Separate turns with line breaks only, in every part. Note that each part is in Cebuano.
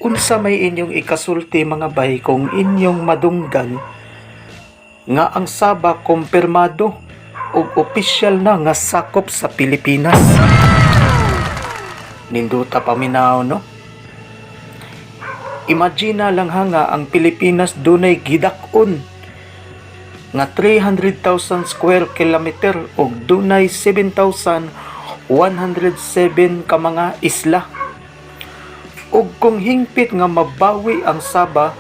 Unsa may inyong ikasulti, mga bay, kung inyong madunggan nga ang Sabah kumpirmado ug opisyal na nga sakop sa Pilipinas? Nindota paminaw, no? Imagine lang ha nga ang Pilipinas dunay gidak-on nga 300,000 square kilometer ug dunay 7,107 ka mga isla. Ug kung hingpit nga mabawi ang Sabah,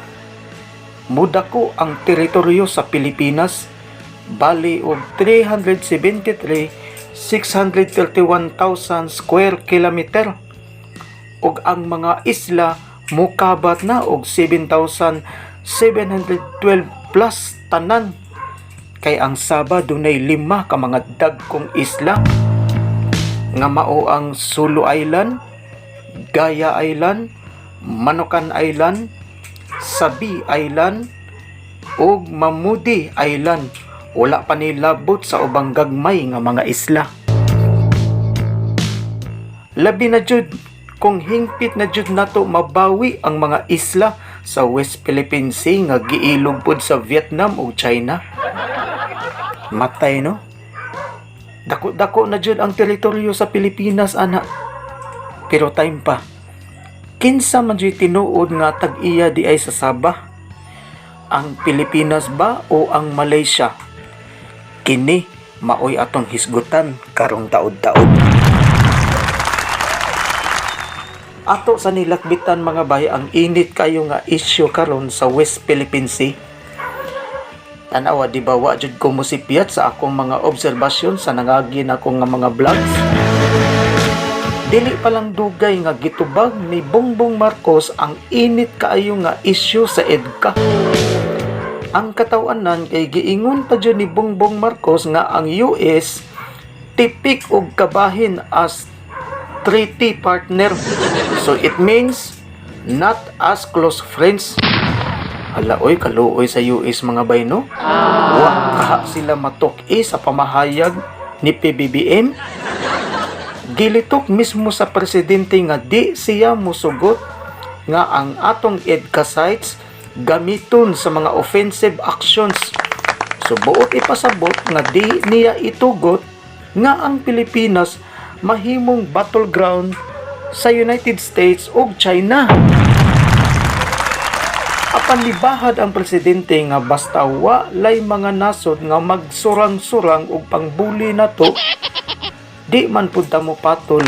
mudako ang teritoryo sa Pilipinas bali og 373,631,000 square kilometer ug ang mga isla mukabat na og 7,712 plus tanan, kay ang Sabah dunay lima ka mga dagkong isla nga mao ang Sulu Island, Gaya Island, Manukan Island, Sabi Island ug Mamudi Island. Wala pa nilabot sa ubang gagmay nga mga isla. Labi na jud kung hingpit na jud nato mabawi ang mga isla sa West Philippine Sea nga giilog pod sa Vietnam ug China. Matay, no? Dako-dako na jud ang teritoryo sa Pilipinas ana. Pero time pa. Kinsa man jud tinuod nga tag-iya di ay sa Sabah? Ang Pilipinas ba o ang Malaysia? Kini maoy atong hisgutan karong taod-taod. Ato sa nilakbitan, mga bay, ang init kayo nga issue karon sa West Philippine Sea. Tanawa, di ba wa jud ko mosipyat sa akong mga obserbasyon sa nangagi nako nga mga vlogs? Dili pa lang dugay nga gitubag ni Bongbong Marcos ang init kaayo nga issue sa EDCA. Ang katawanan kay giingon pa jud ni Bongbong Marcos nga ang US tipik og kabahin as treaty partner. So it means not as close friends. Hala oy, kaluoy sa US, mga bay, no? Wa kaha sila matuk-i sa pamahayag ni PBBM. Gilitok mismo sa presidente nga di siya musugot nga ang atong EDCA sites gamiton sa mga offensive actions. So buot ipasabot nga di niya itugot nga ang Pilipinas mahimong battleground sa United States ug China. Apan libahad ang presidente nga basta wa lay mga nasod nga magsurang-surang og pangbuli nato, di man pud ta mo patol.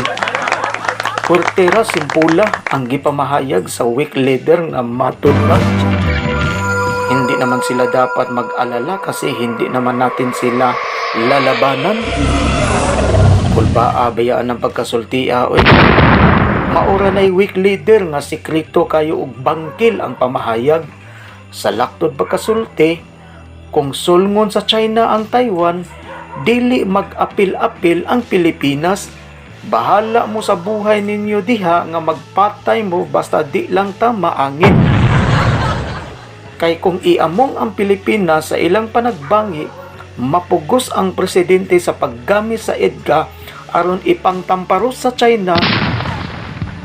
Purtera simpula ang gipamahayag sa weak leader nga matud ba? Hindi naman sila dapat mag-alala kasi hindi naman natin sila lalabanan. Kulbaa bayaan ng pagkasultia oy. Maura na'y weak leader nga sekreto kayo og bangkil ang pamahayag. Sa laktod pagkasulti, kung sulngon sa China ang Taiwan, dili mag-apil-apil ang Pilipinas. Bahala mo sa buhay ninyo diha nga magpatay mo, basta di lang ta maangin. Kay kung iamong ang Pilipinas sa ilang panagbangi, mapugos ang presidente sa paggamit sa EDCA aron ipangtamparos sa China.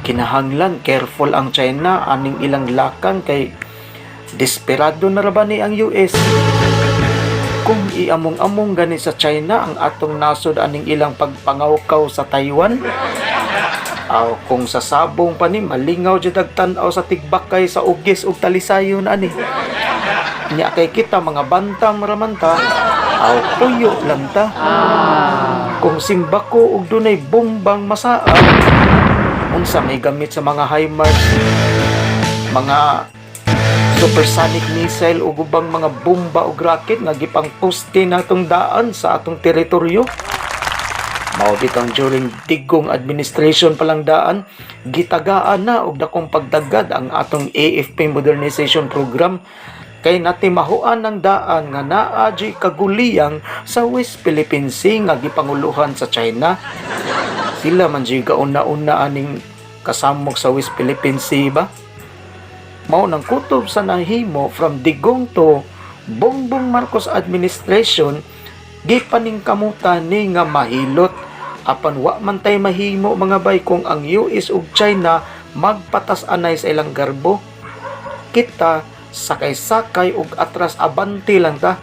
Kinahanglan careful ang China aning ilang lakang kay desperado na ra ba ni ang US. Kung iamong-among gani sa China ang atong nasod aning ilang pagpangawkaw sa Taiwan, aw kung sa sabong pa ni malingaw jud ag tan-aw sa tigbakay sa ugis ug talisayon ani. Nya kay kita mga bantam raman ta, aw puyo lang ta. Kung simbako og dunay bombang masaad, unsa may gamit sa mga HIMARS, mga supersonic missile ug ubang mga bomba ug rocket nga gipangposte natong daan sa atong teritoryo? Mao bitang during Digong administration pa lang daan, gitagaan na og dakong pagdagad ang atong AFP modernization program kay natimahuan ng daan nga naa juy kaguliyang sa West Philippine Sea nga gipanguluhan sa China. Sila man juy gauna-una aning kasamok sa West Philippine Sea ba? Mao nang kutob sa nahimo from Digong to Bongbong Marcos administration, gipaningkamutan ni nga mahilot. Apan wa man tay mahimo, mga bay, kung ang US ug China Magpatas-anay sa ilang garbo. Kita sakay-sakay ug atras abante lang ta.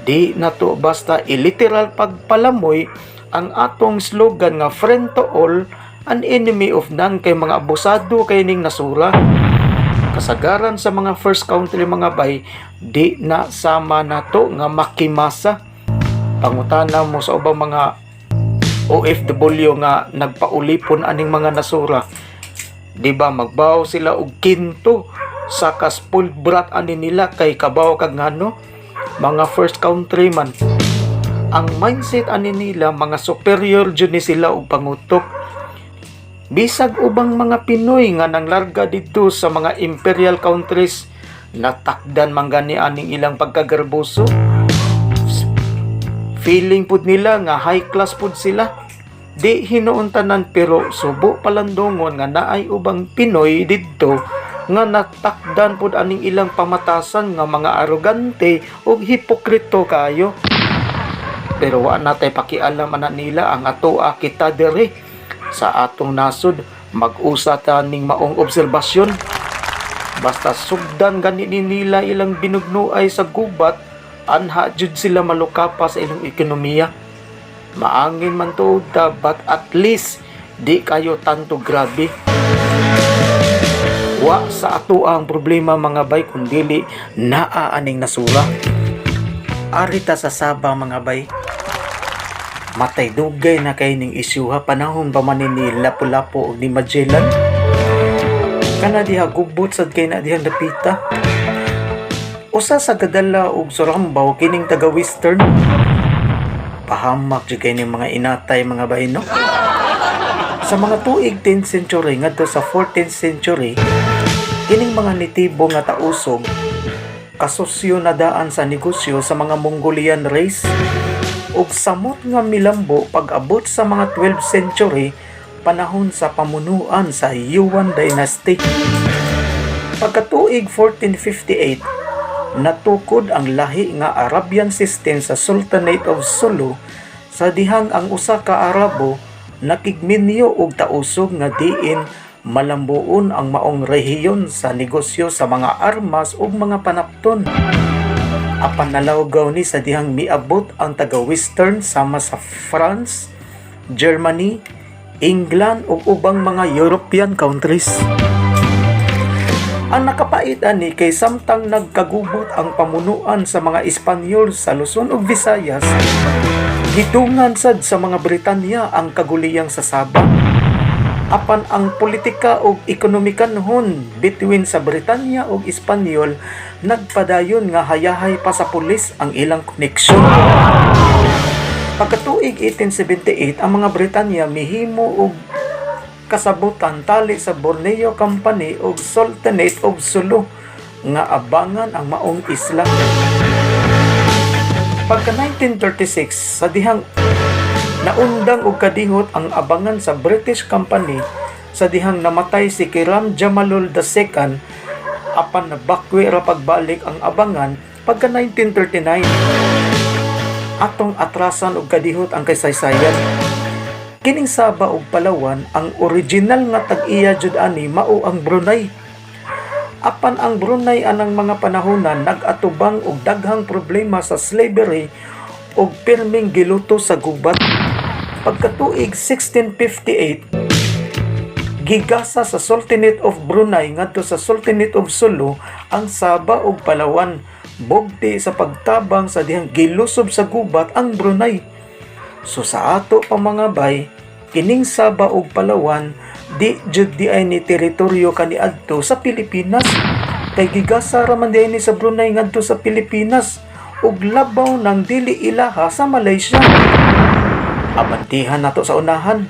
Di nato basta iliteral pagpalamoy ang atong slogan nga "Friend to all and enemy of none" kay mga abusado kay ning nasura. Kasagaran sa mga first country, mga bay, di na sama nato nga makimasa. Pangutana mo sa ubang mga OFW nga nagpaulipon aning mga nasura. Di ba magbaw sila og kinto sa ka-spoiled brat ani nila kay kabaw kag ngano mga first country man. Ang mindset ani nila, mga superior jud ni sila og pangutok. Bisag ubang mga Pinoy nga nanglarga didto sa mga imperial countries, natakdan man gani aning ilang pagkagarboso. Feeling pud nila nga high class pud sila. Di hinuon tanan, pero subo palandongon nga naay ubang Pinoy didto nga natakdan pud aning ilang pamatasan nga mga arogante ug hipokrito kayo. Pero wa na tay pakialam ana nila. Ang atoa, kita diri sa atong nasod, mag-usa ta ning maong obserbasyon. Basta sugdan gani ni nila ilang binugnuay sa gubat, anha jud sila malukapa sa ilang ekonomiya. Maangin man tuod ta, but at least di kayo tanto grabe. Wa sa ato ang problema, mga bay, kung dili naa aning nasura. Ari ta sa Saba, mga bay. Matay dugay na kay ning isyuha, panahon pa man ni Lapu-Lapu ug ni Magellan. Kana diha gubot sad kay na dihang dapita. Usa sa gadala og surambaw kining taga Western. Pahamak jud kay ning mga inatay, mga bay, no. Sa mga tuig 10th century ngadto sa 14th century, kining mga nitibo nga tausog kasosyo na daan sa negosyo sa mga Mongolian race ug samot nga milambo pag-abot sa mga 12th century, panahon sa pamunuan sa Yuan Dynasty. Pagkatuig 1458, natukod ang lahi nga Arabian system sa Sultanate of Sulu sa dihang ang usa ka Arabo nakigminyo og tausog nga diin malambuon ang maong rehiyon sa negosyo sa mga armas ug mga panapton. Apan nalawgaw ni sa dihang miabot ang taga-Western sama sa France, Germany, England ug ubang mga European countries. Ang nakapait ani kay samtang nagkagubot ang pamunuan sa mga Espanyol sa Luzon ug Visayas, gidungan sad sa mga Britanya ang kaguliyang sa Saba. Apan ang politika ug ekonomikanhon between sa Britanya ug Espanyol nagpadayon nga hayahay pa sa pulis ang ilang koneksyon. Pagkatuig 1878, ang mga Britanya mihimo og kasabutan tali sa Borneo Company ug Sultanate of Sulu nga abangan ang maong isla. Pagka 1936, sa dihang naundang og kadihot ang abangan sa British Company sa dihang namatay si Kiram Jamalul II, apan nabakwi ra pagbalik ang abangan pagka 1939. Atong atrasan og kadihot ang kasaysayan. Kining Saba ug Palawan, ang original nga tag-iya jud ani mao ang Brunei. Apan ang Brunei anang mga panahonan nag-atubang og daghang problema sa slavery ug pirming giluto sa gubat. Pagkatuig 1658, gigasa sa Sultanate of Brunei ngadto sa Sultanate of Sulu ang Saba ug Palawan bugti sa pagtabang sa dihang gilusob sa gubat ang Brunei. So sa ato pa, mga bay, kining Saba ug Palawan di jud di ay ni teritoryo kaniadto sa Pilipinas. Kay gigasa ra man di ay ni sa Brunei ngadto sa Pilipinas ug labaw nang dili ilaha sa Malaysia. Abantihan nato sa unahan.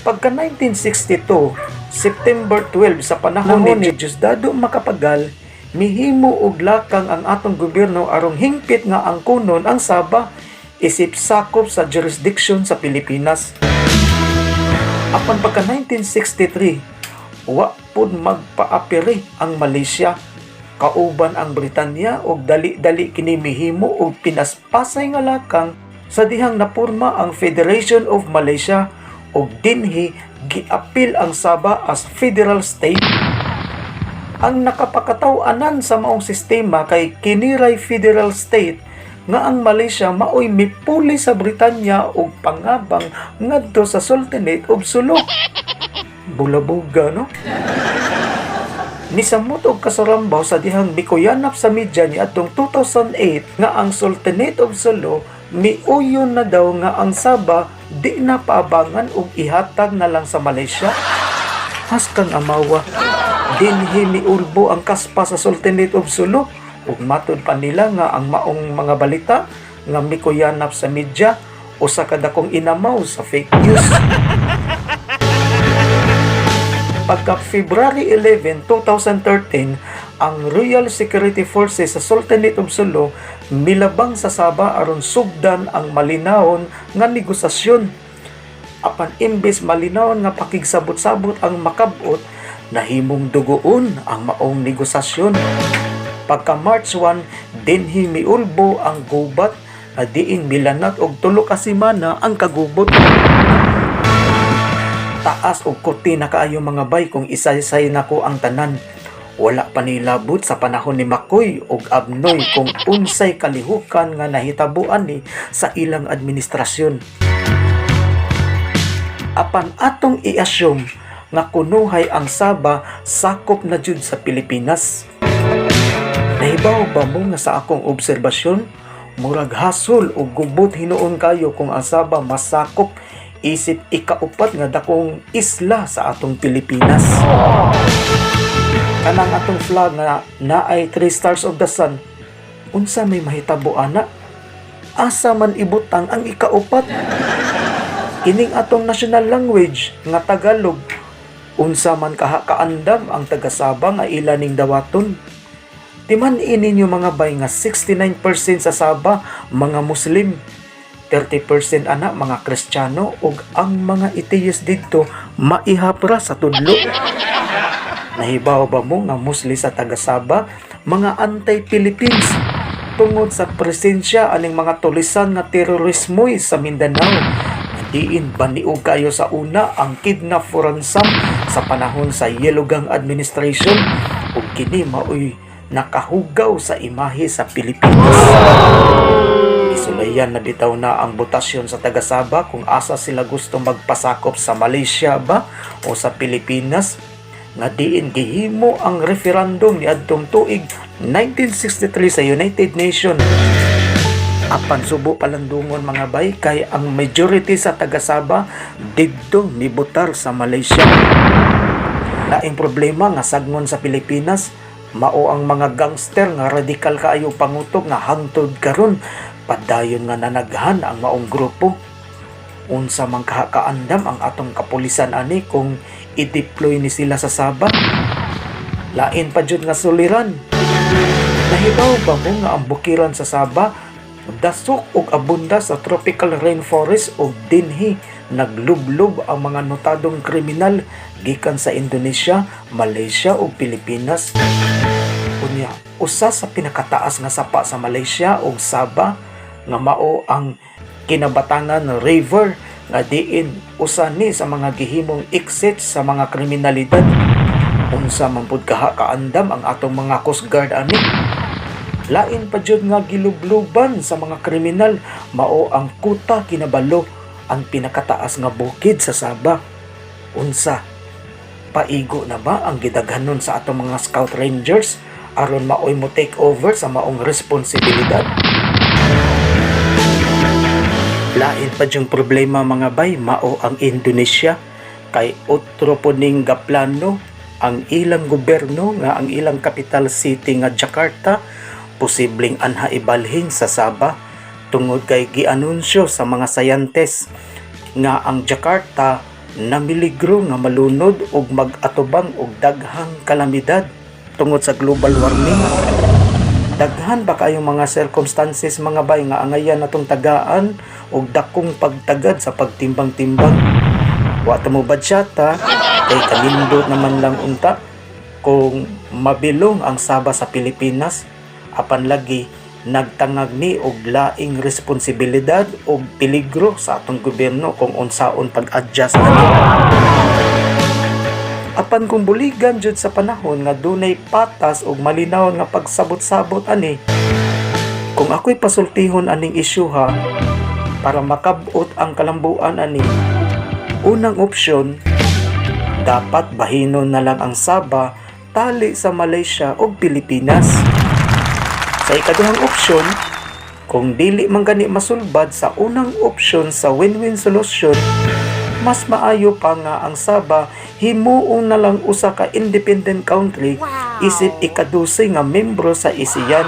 Pagka 1962, September 12, sa panahon ni Diosdado Macapagal, mihimo og lakang ang atong gobyerno arong hingpit nga angkonon ang Saba isip sakop sa jurisdiction sa Pilipinas. Apan pagka 1963, wa pud magpaapiri ang Malaysia kauban ang Britanya og dali-dali kini mihimo og pinaspasay nga lakang sa dihang napurma ang Federation of Malaysia ug dinhi giapil ang Sabah as federal state. Ang nakapakataw-anan sa maong sistema kay kiniray federal state nga ang Malaysia maoy mipuli sa Britanya ug pangabang ngadto sa Sultanate of Sulu. Bulabuga, no? Nisamot og kasarambaw sa dihang mikuyanap sa media ni atong 2008 nga ang Sultanate of Sulu miuyon na daw nga ang Sabah di na paabangan og ihatag na lang sa Malaysia. Haskang amawa. Dinhi miulbo ang kaspa sa Sultanate of Sulu ug matud pa nila nga ang maong mga balita nga mikuyanap sa media usa ka dakong inamaw sa fake news. Pagka February 11, 2013, ang Royal Security Forces sa Sultanate of Sulu milabang sa Sabah aron sugdan ang malinawon nga negosasyon. Apan imbes malinawon nga pakigsabot-sabot ang makabot, nahimong dugoon ang maong negosasyon. Pagka March 1, dinhi miulbo ang gubat na diin milanat og 3 ka semana ang kagubot. Taas og kuti na kaayo, mga bay, kung isaysay nako ang tanan. Wala pa nilabot sa panahon ni Makoy ug Abnoy kung unsay kalihukan nga nahitabuan ni sa ilang administrasyon. Apan atong i-assume nga kunuhay ang Sabah sakop na jud sa Pilipinas. Nahibaw ba mo nga sa akong obserbasyon, murag hasol o gubot hinuon kayo kung ang Sabah masakop isip ikaupat nga dakong isla sa atong Pilipinas? Kanang atong flag nga naay three stars of the sun, unsa may mahitabo ana? Asa man ibutang ang ikaupat? Kining atong national language nga Tagalog, unsa man kaha kaandam ang taga Sabah nga ila ning dawaton? Timan-i ninyo, mga bay, nga 69% sa Sabah mga Muslim, 30% ana mga Kristiyano ug ang mga atheist didto maihap ra sa tudlo. Nahibaw ba mo nga mostly sa taga Sabah mga anti-Philippines tungod sa presensya aning mga tulisan nga terorismo sa Mindanao? Diin baniog kayo sa una ang kidnap for ransom sa panahon sa Yellow Gang Administration ug kini maoy nakahugaw sa imahe sa Pilipinas. Isulayan na bitaw na ang botasyon sa taga Sabah kung asa sila gusto magpasakop, sa Malaysia ba o sa Pilipinas, nga diin gihimo ang referendum niadtong tuig 1963 sa United Nations. Apan subo palandungon, mga bay, kay ang majority sa taga Sabah didto mibotar sa Malaysia. Laing problema nga sagngon sa Pilipinas mao ang mga gangster nga radikal kaayo pangutok nga hangtod karon padayon nga nanaghan ang maong grupo. Unsa man kaha kaandam ang atong kapulisan ani kung i-deploy ni sila sa Sabah? Lain pa jud nga suliran. Nahibaw ba mo nga ang bukiran sa Sabah dasok og abunda sa tropical rainforest ug dinhi naglublob ang mga notadong kriminal gikan sa Indonesia, Malaysia ug Pilipinas? Unya, usa sa pinakataas nga sapa sa Malaysia ug Sabah nga mao ang Kinabatangan River nga diin usa ni sa mga gihimong exit sa mga kriminalidad. Unsa man pud kaha kaandam ang atong mga Coast Guard ani? Lain pa jud nga gilubluban sa mga kriminal mao ang Kota Kinabalu, ang pinakataas nga bukid sa Sabah. Unsa, paigo na ba ang gidaghanon sa atong mga Scout Rangers aron maoy mo take over sa maong responsibilidad? Lain pa yung problema, mga bay, mao ang Indonesia kay otro po ning gaplano ang ilang gobyerno nga ang ilang capital city nga Jakarta posibleng anha ibalhin sa Sabah tungod kay gianunsyo sa mga scientists nga ang Jakarta namiligro nga malunod ug mag-atubang og daghang kalamidad tungod sa global warming. Daghan ba kayong mga circumstances, mga bay, nga angayan natong tagaan og dakong pagtagad sa pagtimbang-timbang. Wa ta mo badyata kay kanindot naman lang unta kung mabilong ang Sabah sa Pilipinas, apan lagi Nagtangag ni og laing responsibilidad og peligro sa atong gobyerno kung unsaon pag-adjust ani. Apan kung buligan jud sa panahon nga dunay patas ug malinaw nga pagsabot-sabot ani, kung ako'y pasultihon aning isyuha para makabot ang kalambuan ani, unang opsyon, dapat bahinon na lang ang Sabah tali sa Malaysia ug Pilipinas. Sa ikaduhang opsyon, kung dili man gani masulbad sa unang opsyon sa win-win solution, mas maayo pa nga ang Sabah himuon na lang usa ka independent country isip ikadose nga membro sa ASEAN.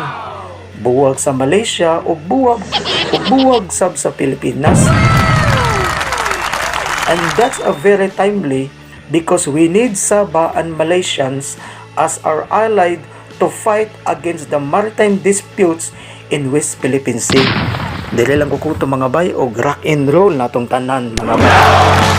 Buwag sa Malaysia ug buwag sab sa Pilipinas. And that's a very timely because we need Sabah and Malaysians as our allied to fight against the maritime disputes in West Philippine Sea. Dili lang ko kuto, mga bay, og rock and roll natong tanan, mga bay.